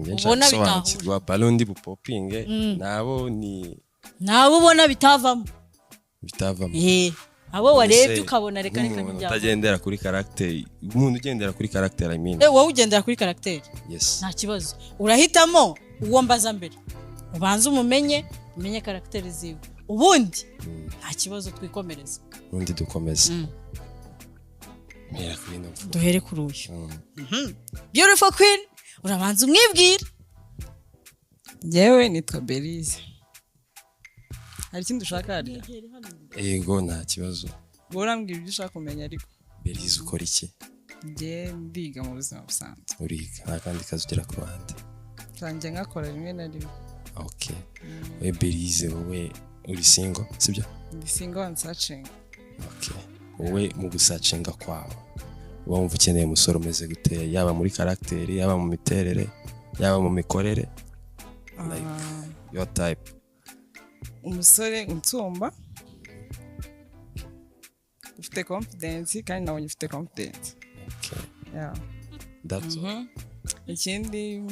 Njye nshaka Ubona gusobanukirwa balloon ndi bupopinge nabo ni Nabo ubona bitavamo. Bitavamo. Abo warebye Ese ukabona reka reka, nk'umuntu ntibyavamo. utagendera kuri caractère, umuntu ugendera kuri caractère, I mean. Wowe ugendera kuri caractère? Yes. Nta kibazo, urahitamo uwo mbaza mbere, ubanze umumenye, umenye caractère ziwe, ubundi nta kibazo twikomereza. Ubundi dukomeze. Mpera kuri ino mvugo. Duhere kuri uyu. Beautiful queen, urabanza umwibwira. Njyewe nitwa Belize. Hari ikindi ushaka harya? Yego, nta kibazo. Wowe urambwira ibyo ushaka kumenya ariko. Belize, ukora iki? Njye ndiga mu buzima busanzwe. Uriga, nta kandi kazi ugera ku ruhande? Nsanjye nkakora rimwe na rimwe. Okay, wowe Belize, wowe uri single, sibyo? Ndi single and searching. Okay, wowe mu gusearchinga kwawe uba wumva ukeneye umusore umeze gute, yaba muri caractère, yaba mu miterere, yaba mu mikorere, like your type? Umusore unsumba, ufite confidence, kandi nabonye ufite confidence. Okay. Yeah. That's all. Ikindi,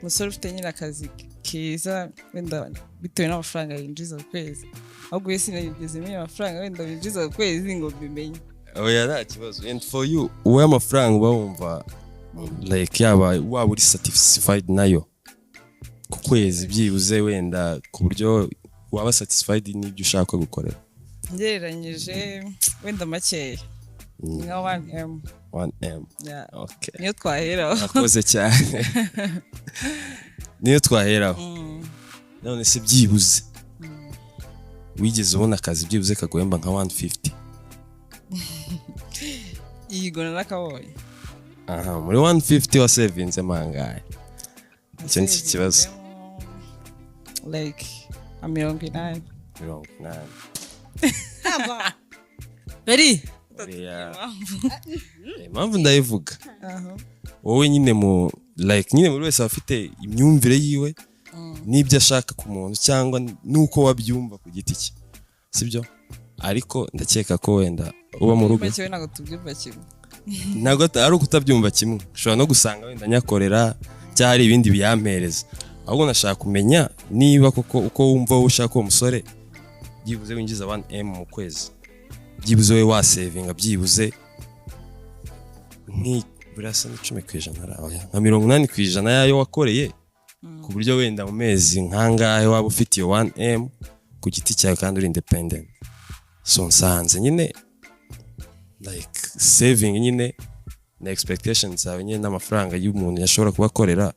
umusore ufite nyine akazi keza, wenda bitewe n'amafaranga yinjiza ku kwezi. Ahubwo we sinigeze menya amafaranga wenda binjiza ku kwezi ngo mbimenye. Oya, nta kibazo. And for you, wowe amafaranga uba wumva like yaba waba uri satisfied nayo ku kwezi, byibuze wenda ku buryo waba satisfied n'ibyo ushaka gukorera? Ngereranyije wenda makeya, ni nka 1M. 1M? Yeah. Okay. Niyo twaheraho. Urakoze cyane, niyo twaheraho. None se byibuze wigeze ubona akazi byibuze kaguhemba nka 150? Yego, narakabonye. Aha, muri 150 wasavinze mangahe? Icyo ni cyo kibazo. Like nka 80. 80. Beri. Oya. Impamvu ndayivuga, wowe nyine mu like nyine buri wese aba afite imyumvire yiwe n'ibyo ashaka ku muntu cyangwa n'uko wabyumva ku giti cye, sibyo? Ariko ndakeka ko wenda uba mu rugo. Make we ntabwo tubyumva kimwe. Ntabwo ari ukutabyumva kimwe, ushobora no gusanga wenda nyakorera cyangwa hari ibindi biyampereza. Ahubwo nashaka kumenya niba koko uko wumva wowe ushaka uwo musore byibuze winjiza 1M mu kwezi, byibuze wowe wasavinga byibuze nki burasa n'10% ari aho, nka 80% yayo wakoreye, ku buryo wenda mu mezi nk'angahe waba ufite iyo 1M ku giti cyawe kandi uri independent. So nsanze nyine like saving nyine na expectations zawe nyine n'amafaranga y'umuntu yashobora kuba akorera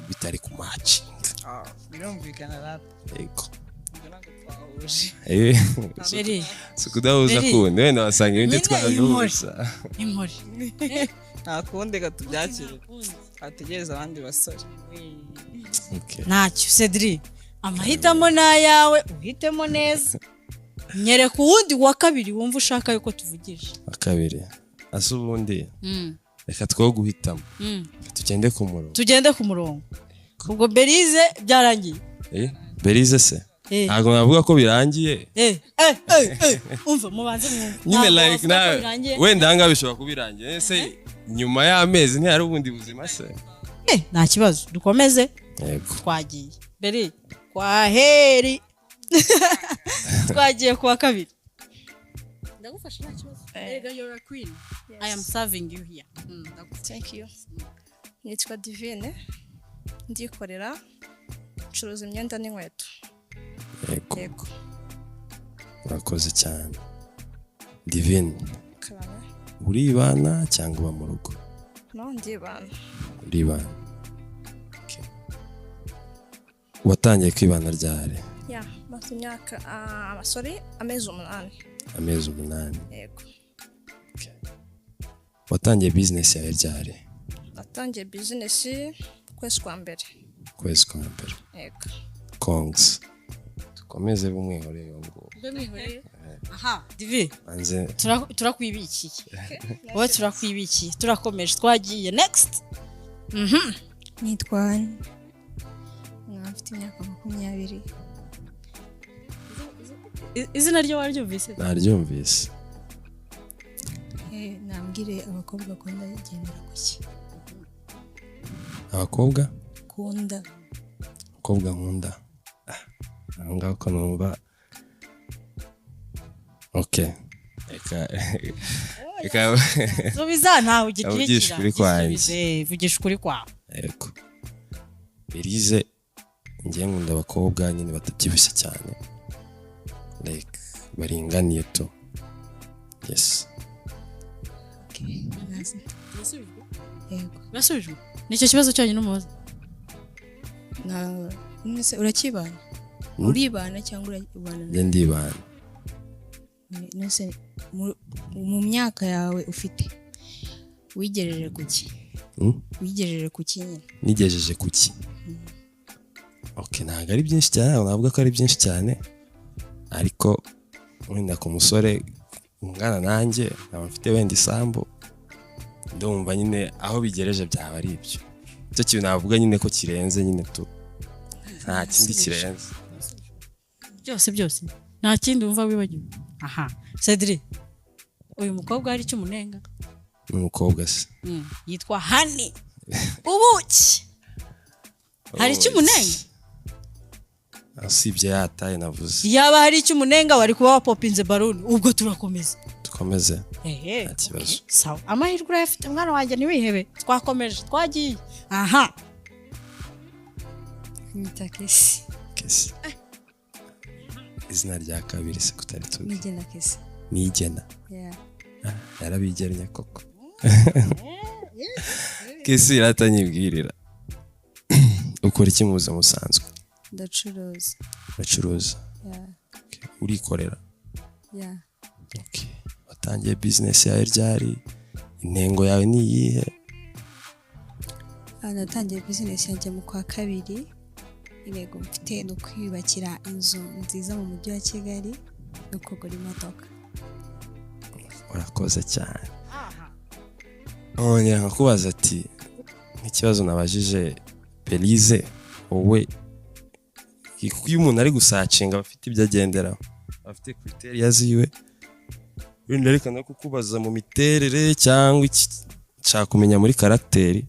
bitari ku matchinga. Ah, birumvikana rata. Yego. Ubwo ntabwo twahuje. Beri. Si ukudahuza Beri. kundi, wenda wasanga ibindi Nyine. twabihuza. Impore. Nta kundi, reka tubyakire, twategereza abandi basore. Okay. Ntacyo, Cedric, amahitamo ni ayawe, uhitemo neza. Nyereka uwundi wa kabiri wumva ushaka yuko tuvugisha. Wa kabiri ase ubundi reka two guhitamo. Reka tugende ku murongo. Tugende ku murongo. Ubwo Berize byarangiye. Berize se? Eh. Ntabwo navuga ko birangiye. Umva, mubanze mwumve. Nyine Ntabwo like wavuga ko nawe birangiye. Wenda ahangaha bishobora kuba birangiye, ese nyuma y'amezi ntihari ubundi buzima se? Nta kibazo, dukomeze. Yego. Twagiye, Beri, kwaheri. Twagiye kuwa kabiri. Ndagufasha, nta kibazo. Erega you're a queen. I am serving you here. Ndagufasha. Thank you. Nitwa Divine, ndikorera, ncuruza imyenda n'inkweto. Yego. Yego. Urakoze cyane, Divine. Karame. Uribana cyangwa uba mu rugo? No, ndibana. Uribana. Okay. Watangiye kwibana ryari? Ya, maze imyaka, sorry, amezi 8. Amezi 8? Yego. Okay. Watangiye business yawe ryari? Natangiye business ukwezi kwa mbere. Ukwezi kwa mbere? Yego. Congs. Dukomeze bumwihoreye uwo nguwo. Aha, Divi. Banze. Turakwibikiye wowe, turakwibikiye. Turakomeje, twagiye next. Nitwa Anne, nkaba mfite imyaka 20. Izina ryo waryumvise? Naryumvise. Nambwire abakobwa akunda agendera ku ki? Abakobwa Ukunda. Abakobwa nkunda. Aho ngaho ko numva, okay, reka reka. Subiza, ntawe Vugisha ugikikira. ukuri kwanjye. Gisubize, vugisha ukuri kwawe. Yego, Berize, njye nkunda abakobwa nyine batabyibushye cyane, like baringaniye tu, yes. Okay. Nazi. Yego. Urasubijwe, nicyo kibazo cyonyine umubaza? Na none urakibana? Hmm? Uribana cyangwa urabana? Njye ndibana. None mu myaka yawe ufite wigejeje ku ki? Hmm? Wigejeje ku ki nyine? Nigejeje ku ki? Okay, ntabwo ari byinshi cyane, ntabwo navuga ko ari byinshi cyane, ariko wenda ku musore ungana nanjye nkaba mfite wenda isambu, ndumva nyine aho bigereje byaba ari ibyo. Icyo kintu navuga nyine ko kirenze nyine tu, nta kindi kirenze. Byose byose, nta kindi wumva wibagiwe? Aha, Cedric, uyu mukobwa hari icyo umunenga? Ni umukobwa se? Yitwa Hani Ubuki. Hari icyo umunenga? Usibye yataye navuze. Yaba hari icyo umunenga, wari kuba wapopinze balloon. Ubwo turakomeza. Dukomeze. Ehe. Nta kibazo. Okay, sawa, amahirwe urayafite mwana wanjye, ntiwihebe. Twakomeje, twagiye aha. Nyita Kesi. Kesi, izina rya kabiri se kutari tuzi? Nigena Kesi. Nigena? Yeah. Yarabigennye koko. Kesi, iratanyibwirira, ukora iki mu buzima busanzwe? Ndacuruza. Uracuruza? Yeah. Okay. Urikorera? Yeah. Okay. Watangiye business yawe ryari? Intego yawe ni iyihe? Natangiye business yanjye mu kwa kabiri. Intego mfite ni ukwiyubakira inzu nziza mu mujyi wa Kigali no kugura imodoka. Urakoze cyane. Nkongera nkakubaza ati nk'ikibazo nabajije Belize, wowe iyo umuntu ari gusearchinga aba afite ibyo agenderaho, aba afite criteria ziwe. Wenda reka no kukubaza mu miterere cyangwa iki, nshaka kumenya muri caractère,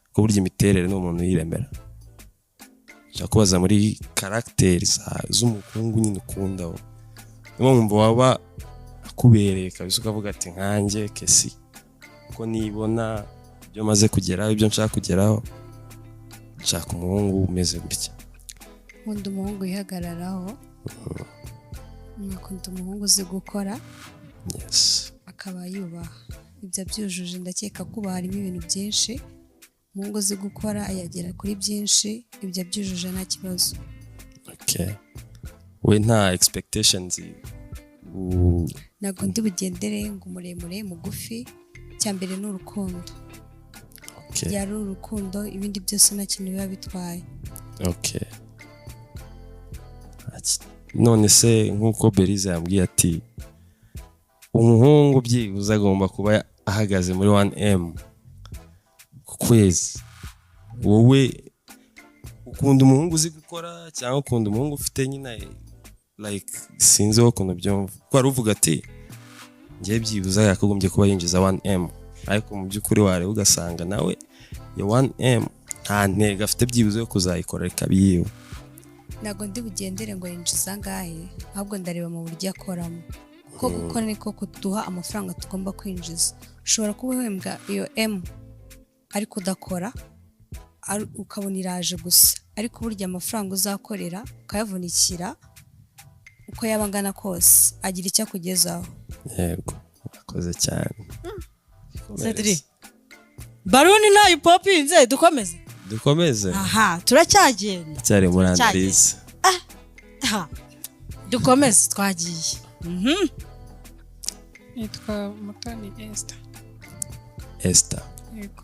kuko burya imiterere ni umuntu uyiremera. Nshaka kubaza muri caractère z'umuhungu nyine ukunda wowe, niyo mpamvu waba akubereye kabisa, ukavuga ati nkanjye Kesi, ko nibona ibyo maze kugeraho, ibyo nshaka kugeraho, nshaka umuhungu umeze gutya. Nkunda umuhungu wihagararaho, nkakunda umuhungu uzi gukora, akaba yubaha. Ibyo abyujuje, ndakeka kubaha harimo ibintu byinshi. Umuhungu uzi gukora yagera kuri byinshi. Ibyo abyujuje, nta kibazo. Okay. We nta expectations Ntabwo ndi bugendere ngo umuremure, mugufi. Icya mbere ni urukundo. Byari urukundo, ibindi byose nta kintu biba bitwaye. Okay. None se nk'uko Belize yambwiye ati umuhungu byibuze agomba kuba ahagaze muri 1M ku kwezi, wowe ukunda umuhungu uzi gukora cyangwa ukunda umuhungu ufite nyine, like, sinzi wowe ukuntu byumva, kuko wari uvuga ati ngewe byibuze yakagombye kuba yinjiza 1M, ariko mu by'ukuri wareba ugasanga nawe iyo 1M nta ntego afite byibuze yo kuzayikora ikaba iyiwe. Ntabwo ndi bugendere ngo yinjiza angahe, ahubwo ndareba mu buryo akoramo, kuko gukora niko kuduha amafaranga tugomba kwinjiza. Ushobora kuba uhembwa iyo M ariko udakora, ukabona iraje gusa, ariko burya amafaranga uzakorera ukayavunikira, uko yaba angana kose, agira icyo akugezaho. Yego, urakoze cyane. Cedric, balloon ntayipopinze, dukomeze. Dukomeze. Aha turacyagenda. Cyari muri Turacyagenda. Analyse. Aha dukomeze, twagiye. Nitwa Mutoni Esther. Esther? Yego.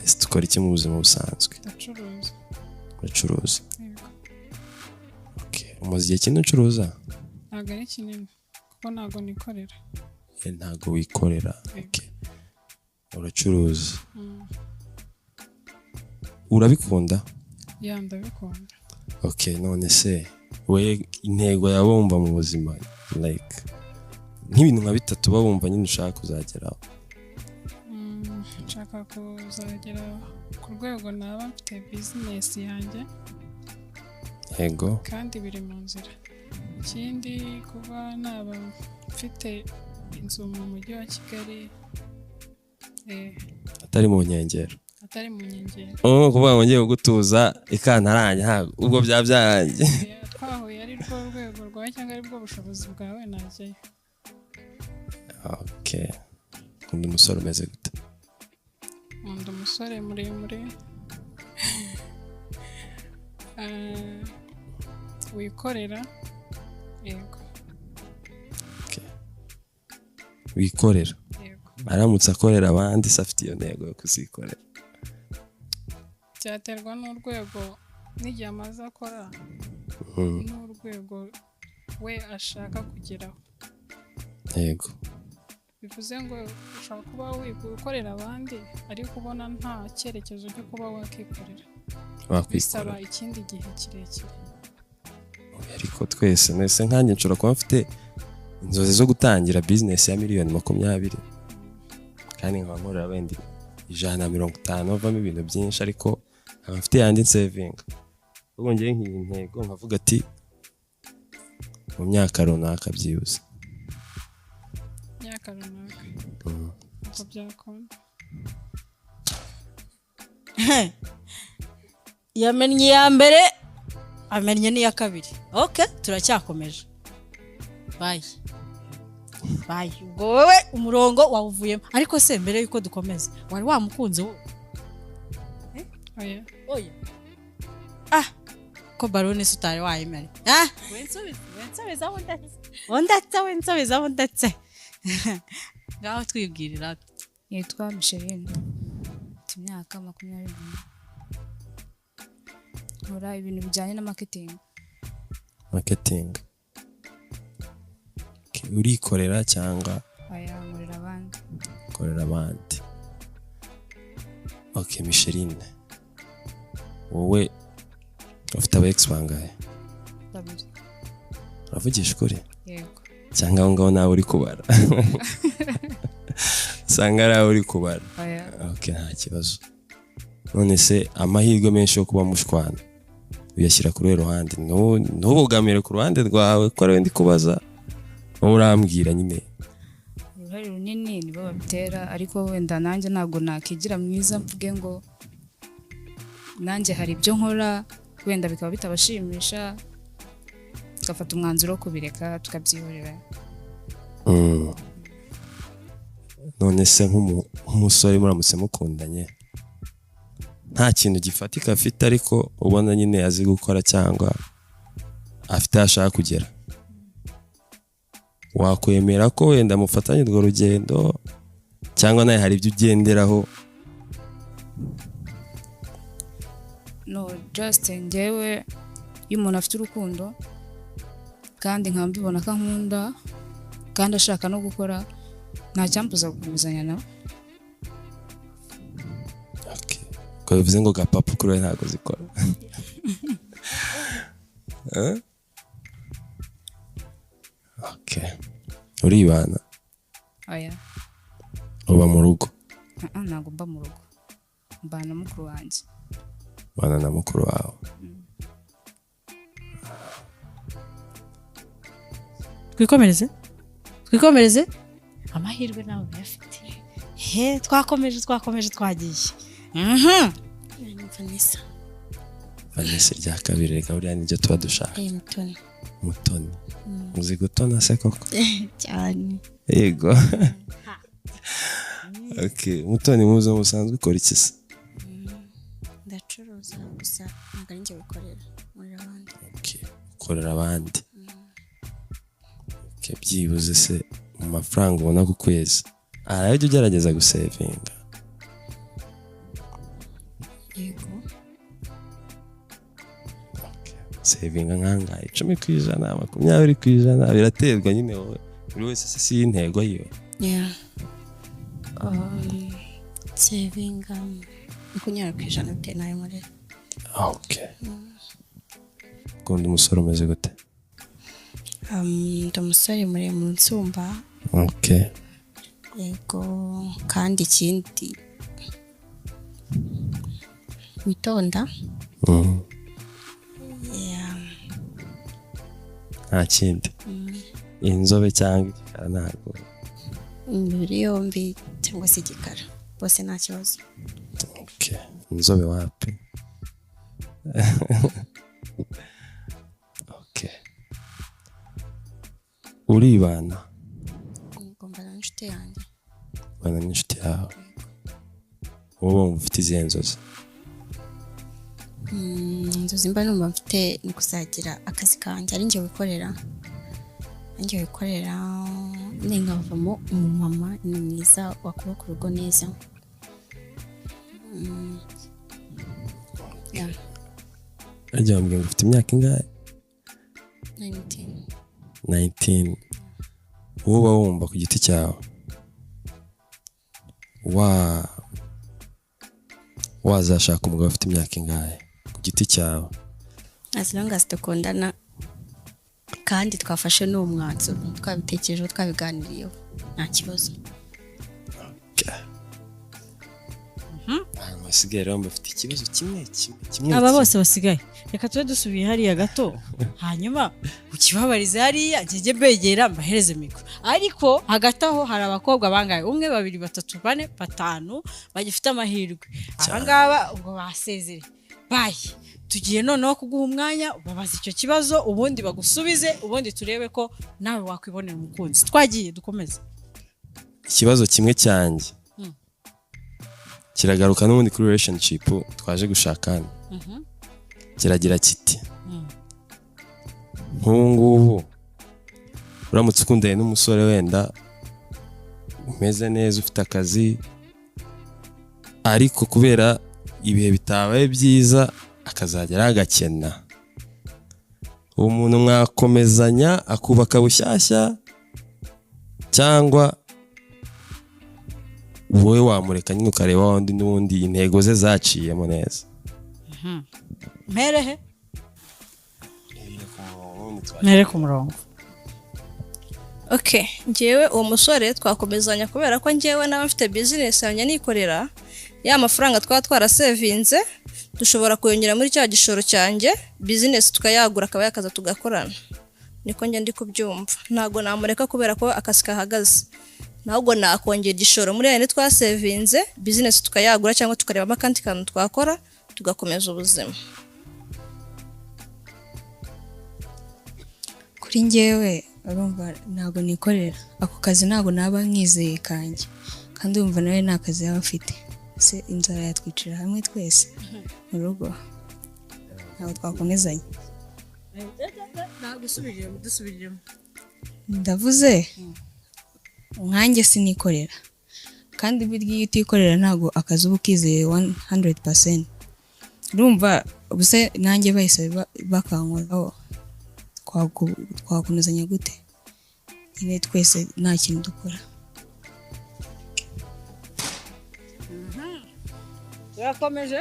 Esther, ukora iki mu buzima busanzwe? Ndacuruza. Uracuruza? Yego. Okay. Umaze igihe kinini ucuruza? Ntabwo ari kinini kuko ntabwo nikorera. Ntabwo wikorera? Yego. Okay. Uracuruza, urabikunda? Yeah, ndabikunda. Okay, none se we intego yawe wumva mu buzima, like nk'ibintu nka bitatu uba wumva nyine ushaka kuzageraho? Nshaka Ndashaka kuzagera ku rwego naba mfite business yanjye. Kandi biri mu nzira. Ikindi, kuba naba mfite inzu mu mujyi wa Kigali, Atari mu nkengero. Atari mu nkengero. Ubu ni ukuvuga ngo ngiye kugutuza ikantarange, ntabwo ubwo byaba byarangiye. Twahuye ari rwo rwego rwawe cyangwa ari bwo bushobozi bwawe, najyayo. Okay, ukunda umusore umeze gute? Nkunda umusore muremure, wikorera, yego. Wikorera? Yego. Aramutse akorera abandi se, afite iyo ntego yo kuzikorera? Byaterwa n'urwego n'igihe amaze akora n'urwego we ashaka kugeraho. Bivuze ngo ushobora kuba wiga ukorera abandi, ariko ubona nta cyerekezo cyo kuba wakikorera. Bisaba Wakwikorera. ikindi gihe kirekire. Ariko twese mwese, nkanjye nshobora kuba mfite inzozi zo gutangira business ya miliyoni 20, kandi nkaba nkorera wenda 150, havamo ibintu byinshi, ariko nkaba mfite yandi nsavinga. Ubwo ngewe nkiyi ntego nkavuga ati mu myaka runaka byihuse. Imyaka runaka, uko byakunda. Yamennye iya mbere, amennye n'iya kabiri. Ok, turacyakomeje. Bye bye. Ubwo wowe umurongo wawuvuyemo. Ariko se mbere yuko dukomeza, wari wamukunze wowe? Oya. Oya. Ah, ko barone se utari wayimenya? Ah, winsubize, winsubize aho ndetse, ndetse winsubize aho ndetse. Ngaho twibwirira. Nitwa Micheline, mfite imyaka 21, nkora ibintu bijyanye na marketing. Marketing. Okay, urikorera cyangwa? Aya, nkorera abandi. Ukorera abandi. Ok, Micheline, wowe ufite aba ex bangahe? Babiri. Uravugisha ukuri? Yego. Cyangwa aho ngaho nawe uri kubara, usanga ari aho uri kubara? Oya. Ok, nta kibazo. None se amahirwe menshi yo kuba mushwana uyashyira kuri uruhe ruhande? Ntubogamire ku ruhande rwawe, ko ariwe ndi kubaza. Wowe urambwira nyine. Uruhare runini nibo babitera, ariko wenda nanjye ntabwo nakigira mwiza mvuge ngo nanjye hari ibyo nkora wenda bikaba bitabashimisha, tugafata umwanzuro wo kubireka, tukabyihorera. None se nk'umusore muramutse mukundanye, nta kintu gifatika afite, ariko ubona nyine azi gukora cyangwa afite aho ashaka kugera, wakwemera ko wenda mufatanye urwo rugendo, cyangwa nawe hari ibyo ugenderaho? No, just njyewe iyo umuntu afite urukundo kandi nkaba mbibona ko ankunda kandi ashaka no gukora, nta cyambuza gukomezanya nawe. Okay. Ubwo bivuze ngo gapapu kuri we ntabwo zikora. Eh? Okay. Uribana? Oya. Uba mu rugo? Ah, ntabwo mba mu rugo, mbana na mukuru wanjye. Ubana na mukuru wawe. Twikomereze, twikomereze. Amahirwe nawe uyafite. He, twakomeje, twakomeje, twagiye. Ni Vanessa. Vanessa rya kabiri reka, buriya nibyo tuba dushaka. Mutoni. Mutoni, uzi gutona se koko? Cyane. Yego. Okay, Mutoni, mu buzima busanzwe ukora iki se? Ndacuruza, gusa ntabwo ari njye wikorera, nkorera abandi. Okay, ukorera abandi. Okay, byibuze se mu mafaranga ubona ku kwezi, hari ayo ujya ugerageza gusavinga? Yego. Savinga nkangahe? 10%, 20%, biraterwa nyine wowe, buri wese se si intego yiwe. Yeah. Savinga 20% bitewe n'ayo nkorera. Okay, ukunda umusore umeze gute? Ndi umusore muremure unsumba. Yego, kandi ikindi Witonda. Yeah. Nta kindi? Inzobe cyangwa igikara ntabwo? Imibiri yombi cyangwa se igikara, bose nta kibazo. Okay. Inzobe wapi? Okay. Uribana? Ngomba n'inshuti yanjye. Ubana n'inshuti yawe. Wowe wumva ufite izihe nzozi? Inzozi mba numva mfite ni kuzagira akazi kanjye ari njye wikorera, nyine nkavamo umumama ni mwiza wakubaka urugo neza. Yeah. Harya wambwiye ngo ufite imyaka ingahe? 19. 19. Wowe uba wumva ku giti cyawe wazashaka umugabo ufite imyaka ingahe ku giti cyawe? As long as dukundana kandi twafashe n'uwo mwanzuro, twabitekerejeho, twabiganiriyeho, nta kibazo. Abantu basigaye rero bafite ikibazo kimwe kimwe kimwe. Aba bose basigaye, reka tube dusubiye hariya gato, hanyuma ukibabarize hariya, njye mbegera mbahereze mikoro. Ariko hagati aho hari abakobwa bangahe? 1, 2, 3, 4, 5 bagifite amahirwe. Aba ngaba ubwo basezere, bye. Tugiye noneho kuguha umwanya ubabaza icyo kibazo, ubundi bagusubize, ubundi turebe ko nawe wakwibonera umukunzi. Twagiye dukomeze. Ikibazo kimwe cyanjye kiragaruka n'ubundi kuri relationship twaje gushakana. Kiragira kiti: nk'ubu ngubu uramutse ukundanye n'umusore wenda umeze neza, ufite akazi, ariko kubera ibihe bitabaye byiza akazagera agakena, uwo muntu mwakomezanya akubaka bushyashya, cyangwa wowe wamureka nyine ukareba wundi n'ubundi intego ze zaciyemo neza? Mperehe? Mpere ku murongo. Okay, njyewe uwo musore twakomezanya kubera ko njyewe nawe mfite business yanjye nikorera, ya mafaranga twaba twarasevinze dushobora kuyongera muri cya gishoro cyanjye, business tukayagura, akaba yakaza tugakorana. Niko njye ndi kubyumva. Ntago namureka kubera ko akazi kahagaze, ntabwo nakongera igishoro muri yandi twasevinze, business tukayagura cyangwa tukarebamo akandi kantu twakora tugakomeza ubuzima. Kuri njyewe urumva ntabwo nikorera ako kazi, ntabwo naba nkizeye kanjye, kandi urumva nawe nta kazi yaba afite. Se inzara yatwicira hamwe twese mu rugo, ntabwo twakomezanya. Ndavuze nkanjye sinikorera, kandi burya iyo utikorera ntabwo akazi uba ukizeye 100%. Urumva ubuse nanjye bahise bakankoraho, twakomezanya gute nyine twese nta kintu dukora? Turakomeje.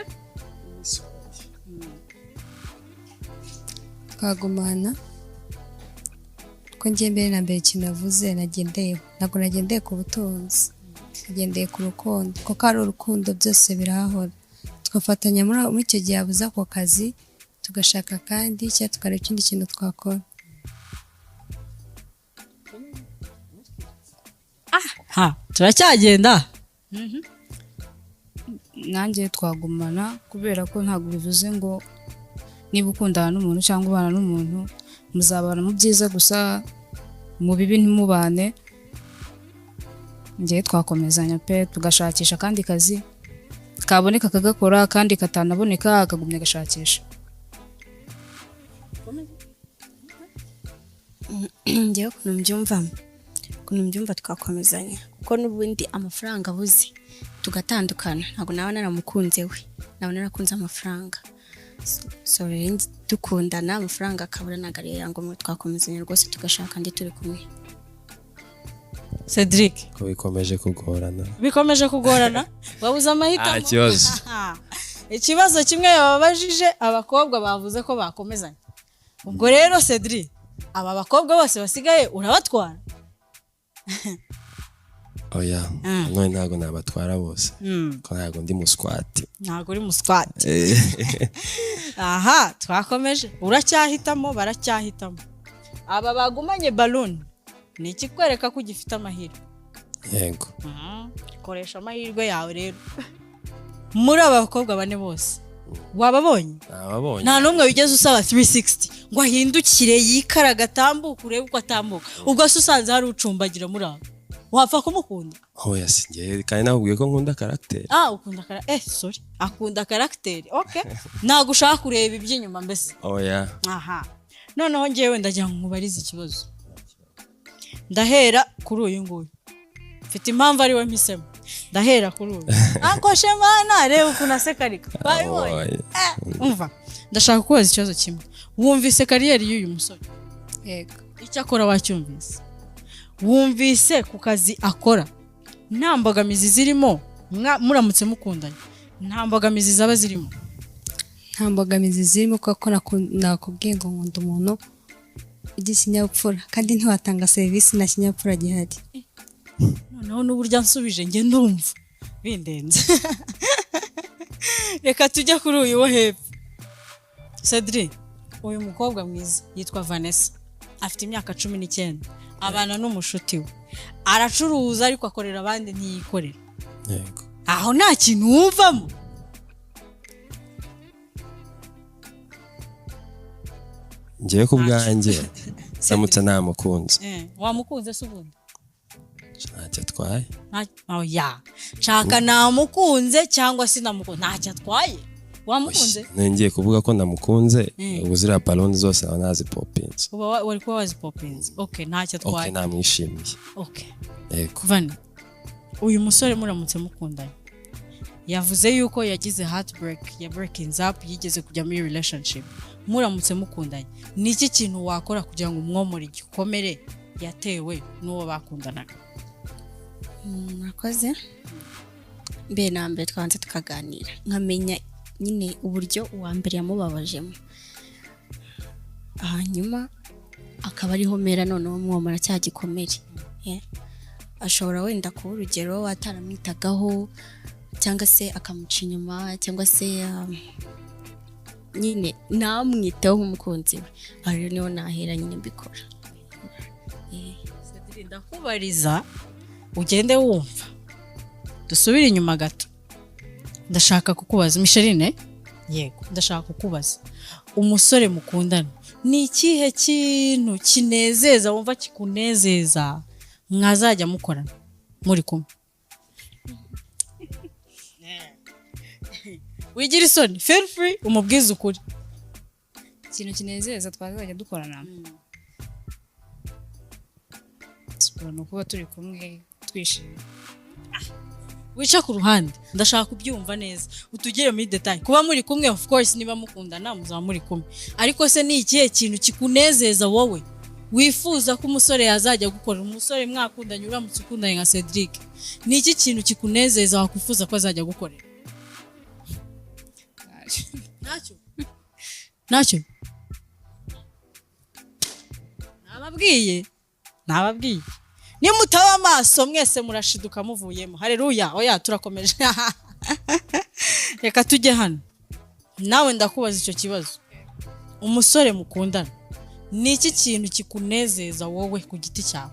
Twagumana ko njye mbere na mbere ikintu navuze nagendeyeho, ntabwo nagendeye ku butunzi, nagendeye ku rukundo, kuko ari urukundo byose birahahora. Tugafatanya muri icyo gihe yabuze ako kazi, tugashaka kandi cyangwa tukareba ikindi kintu twakora. Turacyagenda. Nanjye twagumana kubera ko ntabwo bivuze ngo niba ukundana n'umuntu cyangwa ubana n'umuntu muzabana mu byiza gusa, mu bibi ntimubane. Njye twakomezanya pe, tugashakisha kandi kazi kaboneka akagakora, kandi katanaboneka akagumya agashakisha. Njyewe ukuntu mbyumva twakomezanya, kuko n'ubundi amafaranga abuze tugatandukana, ntabwo naba naramukunze we, naba narakunze amafaranga. So rero dukundana amafaranga akabura ntabwo ariyo yangombwa, twakomezanya rwose tugashaka andi turi kumwe. Cedric, ko bikomeje kugorana. Bikomeje kugorana, wabuze amahitamo. Ikibazo. Ikibazo kimwe yababajije, abakobwa bavuze ko bakomezanya. Ubwo rero Cedric, aba bakobwa bose basigaye urabatwara? Oya, none ntabwo nabatwara bose, ko ntabwo ndi muswati. Ntabwo uri muswati. Aha twakomeje, uracyahitamo, baracyahitamo. Aba bagumanye balloon ni ikikwereka ko ugifite amahirwe. Yego. Koresha amahirwe yawe rero. Muri aba bakobwa bane bose wababonye? Nababonye. Nta n'umwe wigeze usaba 360 ngo ahindukire, yikaraga, atambuke, urebe uko atambuka. Ubwo se usanze hari ucumbagira muri abo, wapfa kumukunda? Oya, si njye, kandi nakubwiye ko nkunda caractère. Ah, ukunda kara eh sorry, akunda caractère. Okay, ntabwo ushaka kureba iby'inyuma mbese? Oya. Aha noneho ngewe ndagira ngo nkubarize ikibazo. Ndahera kuri uyu nguyu, mfite impamvu ari we mpisemo. Ndahera kuri uyu Uncle Shemana, reba ukuntu aseka, ariko wabibonye? Oya. Umva, ndashaka kubaza ikibazo kimwe. Wumvise carrière y'uyu musore? Yego. Icyo akora wacyumvise? Wumvise ku kazi akora nta mbogamizi zirimo? Muramutse mukundanye, nta mbogamizi zaba zirimo? Nta mbogamizi zirimo, kuko nakubwiye ngo nkunda umuntu ugira ikinyabupfura, kandi ntiwatanga serivisi nta kinyabupfura gihari. Noneho n'uburyo ansubije, njye ndumva bindenze. Reka tujye kuri uyu wo hepfo, Cedric. Uyu mukobwa mwiza yitwa Vanessa, afite imyaka 19, abana n'umushuti we, aracuruza ariko akorera abandi, ntiyikorera. Yego. Aho nta kintu wumvamo? Njyewe ku bwanjye, ndamutse namukunze, Wamukunze se ubundi? Ntacyo atwaye. Oya, nshaka namukunze cyangwa sinamukunze, ntacyo atwaye. Wamukunze? Ngiye kuvuga ko namukunze, ubu ziriya balloon zose naba nazipopinze. Uba wari kuba wazipopinze. Okay, ntacyo Okay. atwaye. Namwishimiye. Okay. Yego. Vani, uyu musore muramutse mukundanye, yavuze yuko yagize heartbreak ya breaking up, yigeze kujya muri relationship. Muramutse mukundanye, ni iki kintu wakora kugira ngo umwomore igikomere yatewe n'uwo bakundanaga? Murakoze. Mbere na mbere twabanza tukaganira, nkamenya nyine uburyo uwa mbere yamubabajemo, hanyuma akaba ariho mera noneho mwomora cya gikomere. Ashobora wenda kuba, urugero, ataramwitagaho, cyangwa se akamuca inyuma, cyangwa se nyine ntamwiteho nk'umukunzi we. Aho rero niho nahera nyine mbikora. Cedric, ndakubariza ugende wumva. Dusubire inyuma gato, ndashaka kukubaza, Micheline. Yego, ndashaka kukubaza, umusore mukundana, ni ikihe kintu kinezeza, wumva kikunezeza, mwazajya mukorana muri kumwe? Wigira isoni, feel free umubwize ukuri. Ikintu kinezeza twazajya dukorana ni ukuba turi kumwe twishimye. Wica ku ruhande, ndashaka kubyumva neza, utugere muri detail. Kuba muri kumwe, of course, niba mukundana muzaba muri kumwe, ariko se ni ikihe kintu kikunezeza wowe wifuza ko umusore yazajya gukora? Umusore mwakundanye, uramutse ukundanye nka Cedric, ni iki kintu kikunezeza wakwifuza ko azajya gukorera? Ntacyo, ntacyo. Nababwiye, nababwiye, nimutaba amaso mwese murashiduka muvuyemo. Hareruya. Oya, turakomeje. Reka tujye hano. Nawe ndakubaza icyo kibazo. Umusore mukundana, ni iki kintu kikunezeza wowe ku giti cyawe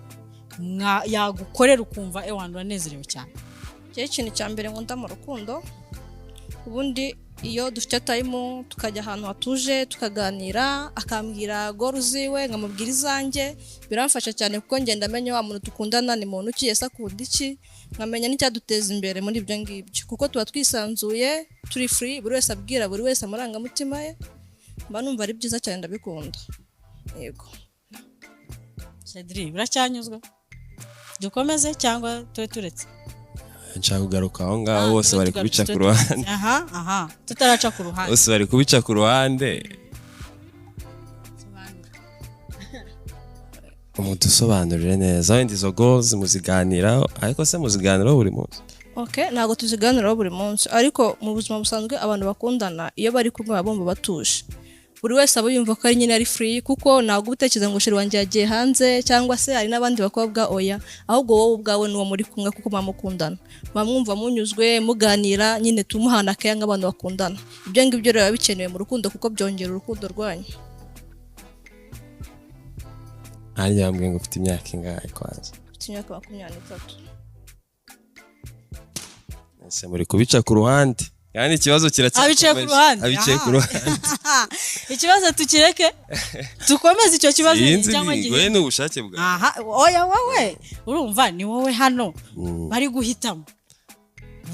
yagukorera ukumva ewana uranezerewe cyane? Njyewe ikintu cya mbere nkunda mu rukundo, ubundi iyo dufite time tukajya ahantu hatuje tukaganira, akambwira goal ziwe nkamubwira izanjye, biramfasha cyane, kuko ngenda amenya wa muntu dukundana ni muntu ki, ese akunda iki, nkamenya n'icyaduteza imbere muri ibyo ngibyo, kuko tuba twisanzuye, turi free, buri wese abwira buri wese amarangamutima ye. Mba numva ari byiza cyane, ndabikunda, yego. Cedric, uracyanyuzwe? Dukomeze cyangwa tube turetse? Nshaka kugaruka aho ngaho. Bose bari kubica ku ruhande. Aha, tutaraca ku ruhande. Bose bari kubica ku ruhande. Sobanura. Umudusobanurire neza. Wenda izo goals muziganiraho, ariko se muziganiraho buri munsi? Okay, ntabwo tuziganiraho buri munsi, ariko mu buzima busanzwe abantu bakundana iyo bari kumwe baba bumva batuje. Buri wese aba yumva ko ari nyine ari free, kuko ntabwo uba utekereza ngo chéri wanjye yagiye hanze cyangwa se hari n'abandi bakobwa. Oya, ahubwo wowe ubwawe n'uwo muri kumwe, kuko muba mukundana, muba mwumva munyuzwe, muganira nyine, tumuhana keya nk'abantu bakundana. Ibyo ngibyo rero biba bikenewe mu rukundo, kuko byongera urukundo rwanyu. Harya bambwiye ngo ufite imyaka ingahe kwanza? Mfite imyaka 23. Ese muri kubica ku ruhande kandi ikibazo kiracyakomeje? Abicaye ku ruhande. Abicaye ku ruhande. Ikibazo tukireke, dukomeze icyo kibazo Sinzi. cyangwa Ni gihe we, ni ubushake bwawe. Aha, oya, wowe urumva ni wowe hano bari guhitamo.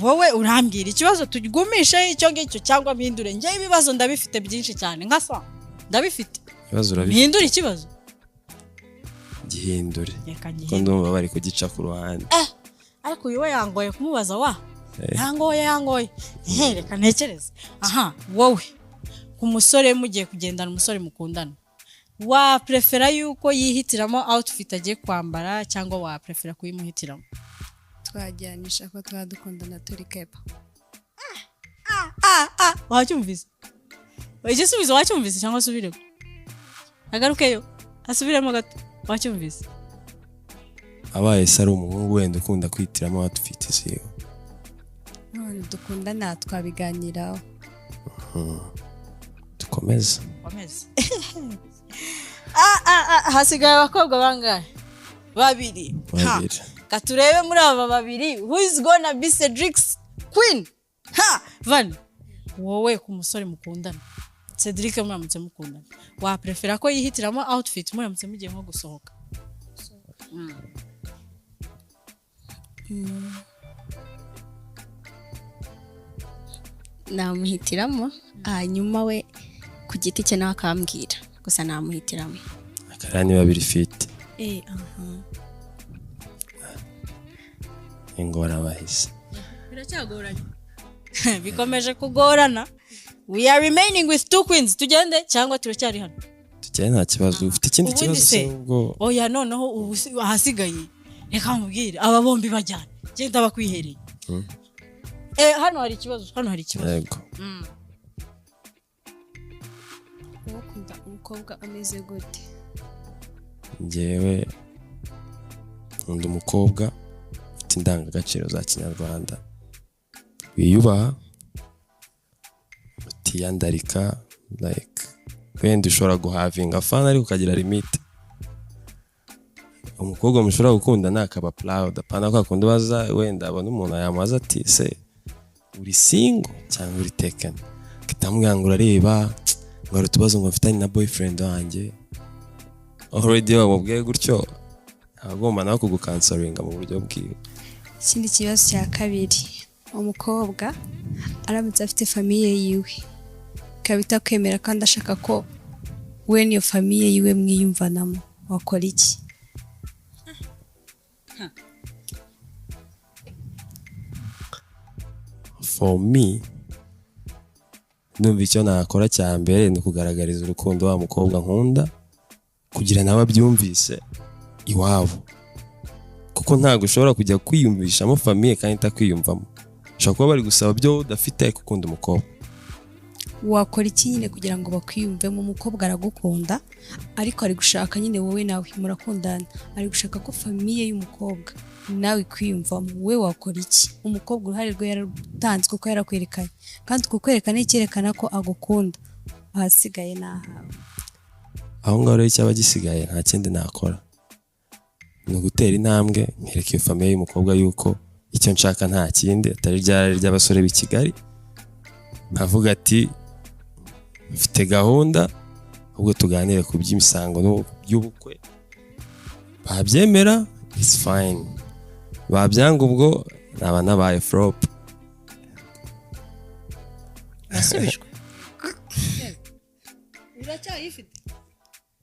Wowe urambwira ikibazo tugumishe icyo ngicyo cyangwa mpindure. Njyewe ibibazo ndabifite byinshi cyane, nka so ndabifite. Ibibazo urabifite. Mpindure ikibazo? Gihindure. Reka Ko ngihindure. ndumva bari kugica ku ruhande. Ariko uyu we yangoye kumubaza wa yangoye, yangoye. Reka ntekereze. Aha, wowe ku musore mugiye kugendana, umusore mukundana, wa prefera yuko yihitiramo outfit agiye kwambara cyangwa wa prefera kuyimuhitiramo? Twajyanisha ko twaba dukundana turi kepa. Wacyumvise igisubizo? Wacyumvise cyangwa asubiremo, agarukeyo asubiremo gato? Wacyumvise? Abaye se ari umuhungu wenda ukunda kwihitiramo outfit ziwe? N'abantu dukundana twabiganiraho. Dukomeze. Komeza. Hasigaye abakobwa bangahe? Babiri. Ha. Babiri. Ka turebe muri aba babiri who is gonna be Cedric's queen. Ha, Vani, wowe ku musore mukundana, Cedric, muramutse mukundana, wa prefera ko yihitiramo outfit muramutse mugiye nko gusohoka? Namuhitiramo, hanyuma we ku giti cye nawe akambwira. Gusa namuhitiramo. Akareba niba biri fit. Aha. Ingorabahizi. Biracyagoranye, bikomeje kugorana. We are remaining with two queens. Tugende cyangwa turacyari hano? Tugende, nta kibazo. Ufite ikindi Ubundi kibazo se se ubwo? Oya, noneho ubu ahasigaye reka mubwire aba bombi bajyana, genda bakwihereye. Hano hari ikibazo, hano hari ikibazo. Yego. Wowe ukunda umukobwa ameze gute? Njyewe nkunda umukobwa ufite indangagaciro za kinyarwanda, wiyubaha, utiyandarika. Like wenda ushobora guhavinga fun ariko ukagira limite. Umukobwa mushobora gukundana akaba proud, apana kwa kundi baza wenda abona umuntu yamubaza ati: "Se uri single cyangwa uri taken?" Akitamubwira ngo urareba ngo hari utubazo ngo mfitanye na boyfriend wanjye. Already wamubwiye gutyo, aba agomba nawe kugukansoringa mu buryo bwiwe. Ikindi kibazo cya kabiri: umukobwa aramutse afite famille yiwe ikaba itakwemera, kandi ashaka ko we n'iyo famille yiwe mwiyumvanamo, wakora iki? For me, ndumva icyo nakora cya mbere ni ukugaragariza urukundo wa mukobwa nkunda, kugira nawe abyumvise iwabo, kuko ntabwo ushobora kujya kwiyumvishamo famille kandi itakwiyumvamo. Ushobora kuba bari gusaba byo udafite ariko ukunda umukobwa. Wakora iki nyine kugira ngo bakwiyumvemo? Umukobwa aragukunda, ariko ari gushaka nyine wowe nawe murakundana, ari gushaka ko famille y'umukobwa nawe ikwiyumvamo. Wowe wakora iki? Umukobwa uruhare rwe yararutanze kuko yarakwerekanye, kandi kukwerekana ni icyerekana ko agukunda. Ahasigaye ni ahawe. Aho ngaho rero icyaba gisigaye, nta kindi nakora, ni ugutera intambwe nkereka iyo famille y'umukobwa yuko icyo nshaka nta kindi atari rya ry'abasore b'i Kigali. Nkavuga ati: "Mfite gahunda, ahubwo tuganire ku by'imisango by'ubukwe." Babyemera, it's fine. Babyanga, ubwo naba nabaye flop. Yasubijwe. Uracyayifite?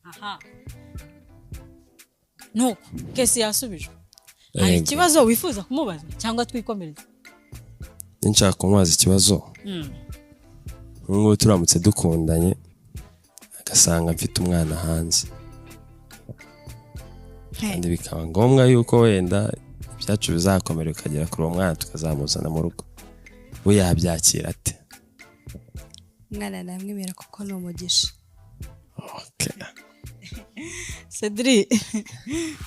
Aha, nuko kesi yasubijwe. Hari Yego. ikibazo wifuza kumubaza cyangwa twikomereze? Nshaka kumubaza ikibazo. Nk'ubu turamutse dukundanye, agasanga mfite umwana hanze, kandi bikaba ngombwa yuko wenda ibyacu bizakomera bikagera kuri uwo mwana, tukazamuzana mu rugo, we yabyakira ate? Umwana namwemera kuko ni umugisha. Okay. Cedric,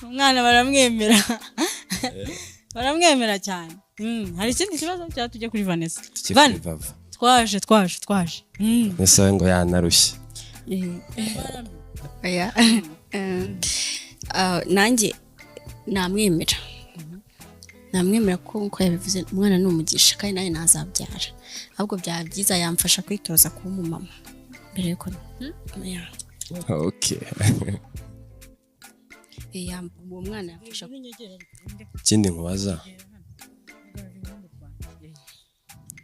umwana baramwemera, baramwemera cyane. Hari ikindi kibazo cyangwa tujye kuri Vanessa? Tujye Van, kuri Vava. Twaje, twaje, twaje. Ese we ngo yanarushye. Oya. Nanjye namwemera, namwemera ko nkuko yabivuze, umwana ni umugisha, kandi nanjye nazabyara. Ahubwo byaba byiza yamfasha kwitoza kuba umumama mbere yuko, yeah. Okay. Uwo mwana yamfasha. Ikindi nkubaza,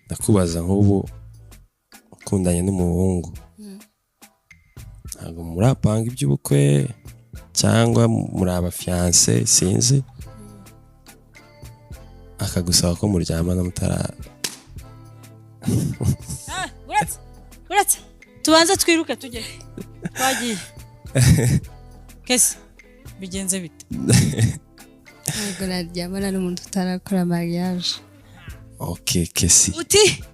ndakubaza, nk'ubu ukundanye n'umuhungu, ntabwo murapanga iby'ubukwe cyangwa muri abafiancé, sinzi, akagusaba ko muryamana mutara Ah, uretse, uretse tubanze twiruke tujye, twagiye. Kese bigenze bite? Ntabwo naryamana n'umuntu utarakora mariage. Okay, Kesi. Uti?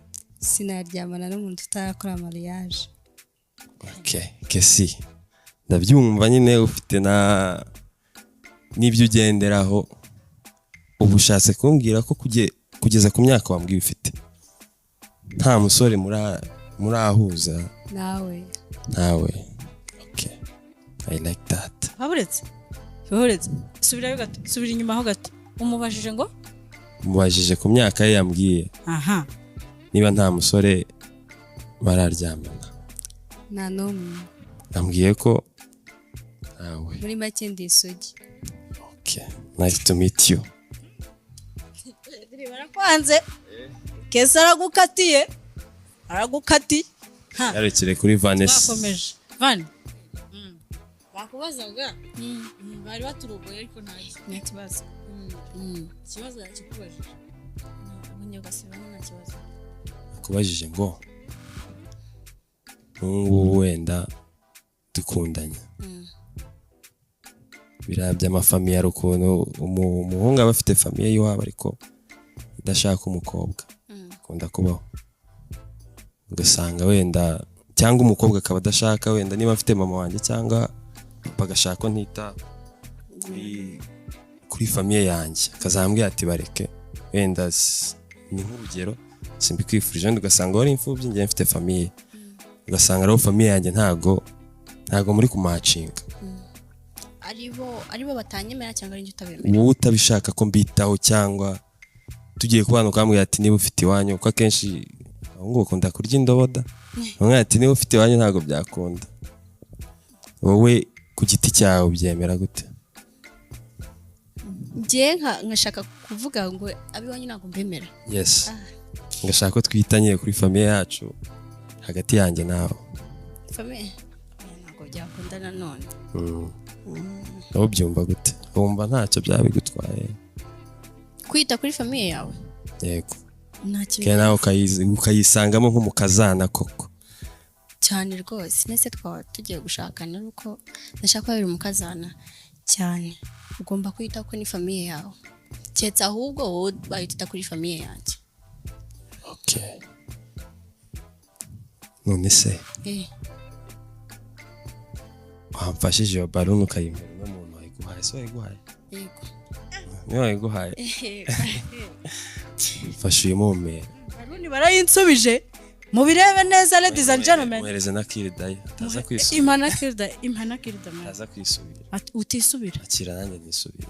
Sinaryamana n'umuntu utarakora mariage. Okay, Kesi, ndabyumva nyine, ufite na n'ibyo ugenderaho. Ubu ushatse kumbwira ko kugeza ku myaka wambwiye ufite, nta musore murahuza? Nawe. Ntawe. Okay, I like that. Uretse, uretse, subirayo gato, subira inyuma ho gato. Umubajije ngo? Mubajije ku myaka ye yambwiye niba nta musore bararyamana. Nta n'umwe. Ambwiye ko ntawe. Muri make, ndi isugi. Okay, nice to meet you. Barakwanze. Kesi aragukatiye, aragukatiye. Ha. Yarekere kuri Vanessa. Twakomeje. Van, bakubazaga, bari baturogoye, ariko ntacyo. Nta kibazo. Ikibazo yakikubajije. Ubundi ugasubiramo, nta kibazo. Akubajije ngo nk'ubu wenda dukundanye, biriya by'amafamille, hari ukuntu umuhungu aba afite famille y'iwabo ariko idashaka umukobwa, akunda kubaho, ugasanga wenda, cyangwa umukobwa akaba adashaka, wenda niba afite mama wanjye cyangwa papa agashaka ko ntita kuri famille yanjye, akazambwira ati bareke, wenda ni nk'urugero, simbikwifurije, wenda ugasanga wari imfubyi, njye mfite famille, ugasanga rero famille yanjye ntago muri kumatchinga. Aribo batanyemera cyangwa ari njye utabemera? Wowe utabishaka ko mbitaho, cyangwa tugiye kubana ukambwira ati niba ufite iwanyu, kuko akenshi abahungu bakunda kurya indoboda, bamwe ati niba ufite iwanyu ntabwo byakunda. Wowe ku giti cyawe ubyemera gute? Njye nkashaka kuvuga ngo ab'iwanyu ntabwo mbemera? Yes, ngashaka ko twitanye kuri famille yacu, hagati yanjye nawe. Famille ntabwo byakunda nanone. Nawe ubyumva gute? Wumva ntacyo byaba bigutwaye? Kwita kuri famille yawe? Yego. Nta kintu. Kandi nawe ukayisangamo nk'umukazana koko? Cyane rwose. Nese twaba tugiye gushakana ari uko ndashaka kuba umukazana? Cyane, ugomba kwita ko ni famille yawe, keretse ahubwo wowe ubaye utita kuri famille yanjye. Okay. None se wamfashije iyo balloon ukayimpera uno muntu wayiguhaye? Se wayiguhaye? Yego. Niwe wayiguhaye? Mfashe uyimumpera. Balloon barayinsubije, mubirebe neza, ladies and gentlemen. Muhereze na kiridayi ataza kwisubira. Imana kirida, imana kirida, man. Ataza kwisubira. Ati, utisubira. Akira, nanjye nisubira.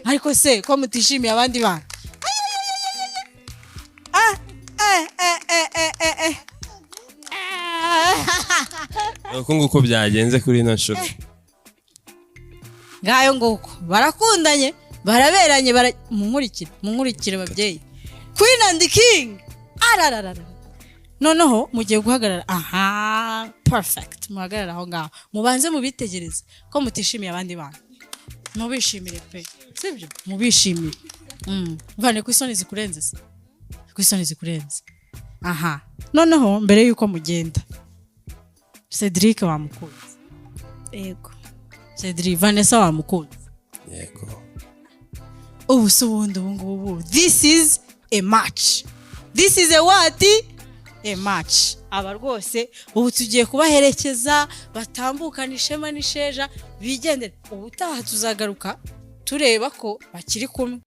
Ariko se ko mutishimiye abandi bantu? Ah, eh, eh, eh, eh, eh, eh. Uko nguko byagenze kuri ino nshuro. Ngayo nguko, barakundanye, baraberanye, bara munkurikire, munkurikire babyeyi. Queen and the king, arararara. Noneho mugiye guhagarara aha, perfect. Muhagarara aho ngaho, mubanze mubitegereze ko mutishimiye abandi bantu. Mubishimire pe, sibyo? Mubishimire. Mvane ku isoni zikurenze, se ku isoni zikurenze aha. Noneho mbere yuko mugenda, Cedric wamukunze? Yego. Cedric, Vanessa wamukunze? Yego. Ubu se ubundi ubu ngubu, this is a match, this is a what? a match. Aba rwose ubu tugiye kubaherekeza, batambukana ishema n'isheja, bigendere. Ubutaha tuzagaruka tureba ko bakiri kumwe.